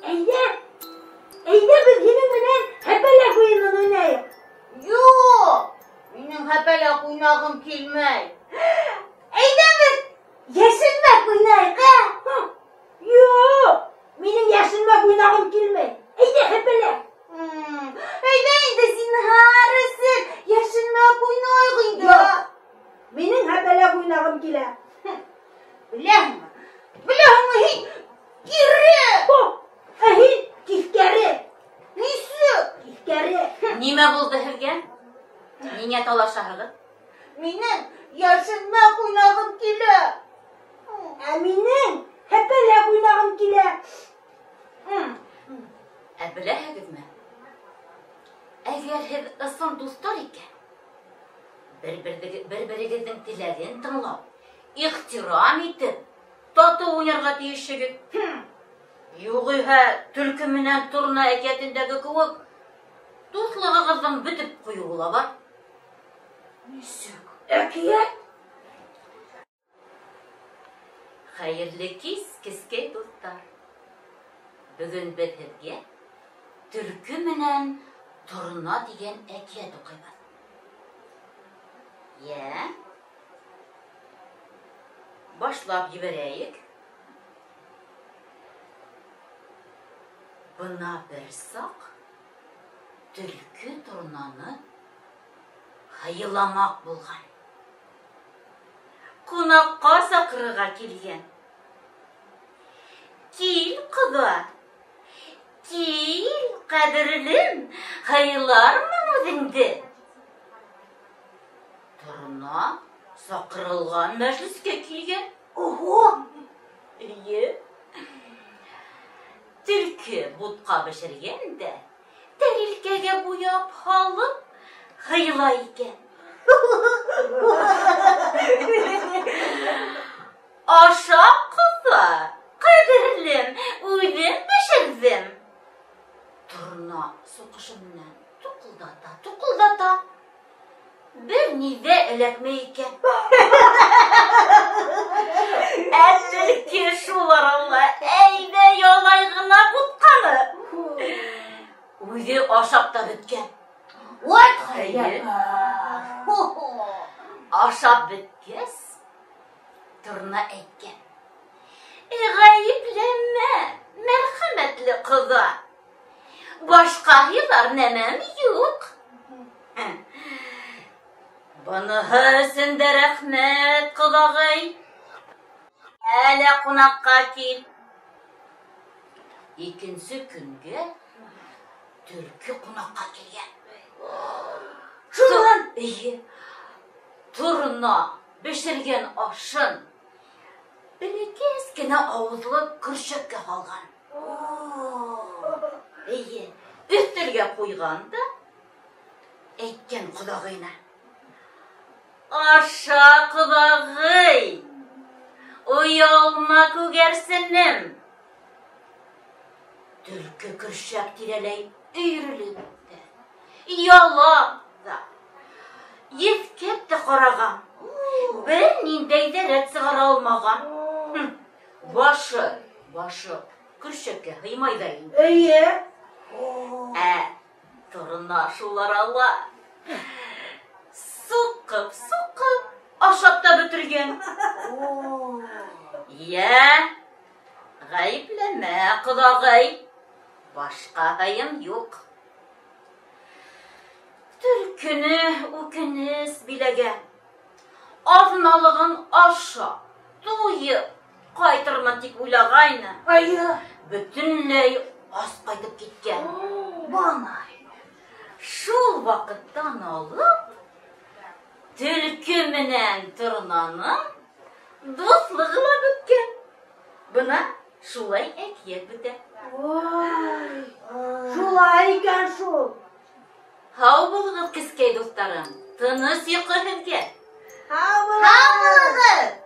Әйҙә, әйҙә беҙ һинең менән һәпәләк уйынын уйнайыҡ. Юҡ, минең һәпәләк уйнағым килмәй. Әйҙә беҙ йәшенмәк уйнайыҡ, ә? Юҡ, минең йәшенмәк уйнағым килмәй. Әйҙә һәпәләк. Әйҙә инде зинһар өсөн йәшенмәк уйнайыҡ инде. Юҡ, минең һәпәләк уйнағым килә. Беләһеңме? Беләһеңме һин кире? Ә һин тиҫкәре. Нисек? Тиҫкәре. Нимә булды һеҙгә? Ниңә талашаһығыҙ? Минең йәшенмәк уйнағым килә. Ә минең һәпәләк уйнағым килә. Ә беләһегеҙме? Әгәр һеҙ ысын дуҫтар икән, бер-берегеҙҙең теләген тыңлап, ихтирам итеп, татыу уйнарға тейешһегеҙ. Юғиһә төлкө менән торна әкиәтендәге кеүек дуҫлығығыҙҙың бөтөп ҡуйыуы ла бар. Нисек? Әкиәт? Хәйерле кис, кескәй дуҫтар. Бөгөн беҙ һеҙгә төлкө менән торна тигән әкиәт уҡыйбыҙ. Йә, башлап ебәрәйек. Бына бер саҡ төлкө торнаны һыйламаҡ булған. Ҡунаҡҡа саҡырырға килгән. Кил, ҡоҙа, кил, ҡәҙерлем, һыйлармын үҙеңде. Торна саҡырылған мәжлескә килгән. Ого! Эйе. Төлкө бутҡа бешергән дә, тәрилкәгә буяп һалып, һыйлай икән. Аша, ҡоҙа, ҡәҙерлем, үҙем бешерҙем. Торна суҡышы менән туҡылдата, туҡылдата. Бер ни ҙә эләкмәй икән. Ә төлкө шул арала әйҙә ялай ғына бутҡаны. Үҙе ашап та бөткән. Вот Эйе. Ашап бөткәс, торна әйткән: Ғәйепләмә, мәрхәмәтле ҡоҙа. Башҡа һыйлар нәмәм юҡ. Быныһы өсөн дә рәхмәт, ҡоҙағый. Әле ҡунаҡҡа кил. Икенсе көнгә төлкө ҡунаҡҡа килгән. Шунан? Эйе. Торна бешергән ашын бәләкәс кенә ауыҙлы көршәккә һалған. Эйе. Өҫтәлгә ҡуйған да әйткән ҡоҙағыйына: Аша, ҡоҙағый, оялма, күгәрсенем. Төлкө көршәк тирәләй өйрөлөп тә, ялап та, еҫкәп тә ҡараған, бер ниндәй ҙә рәт сығара алмаған. Башы көршәккә һыймай ҙа инде. Эйе. Ә торна шул арала суҡып, суҡып ашап та бөтөргән. Йә, ғәйепләмә, ҡоҙағый, башҡа һыйым юҡ. Төлкөнө үкенес биләгән. Аҙналығын ашап, туйып ҡайтырмын тип уйлағайны. Айы. Бөтөнләй ас ҡайтып киткән. Бына. Шул ваҡыттан алып төлкө менән торнаның дуҫлығы ла бөткән. Бына шулай әкиәт бөтә. Ой, шулай икән шул. Һау булығыҙ, кескәй дуҫтарым. Тыныс йоҡо һеҙгә. Һау булығыҙ. Һау булығыҙ.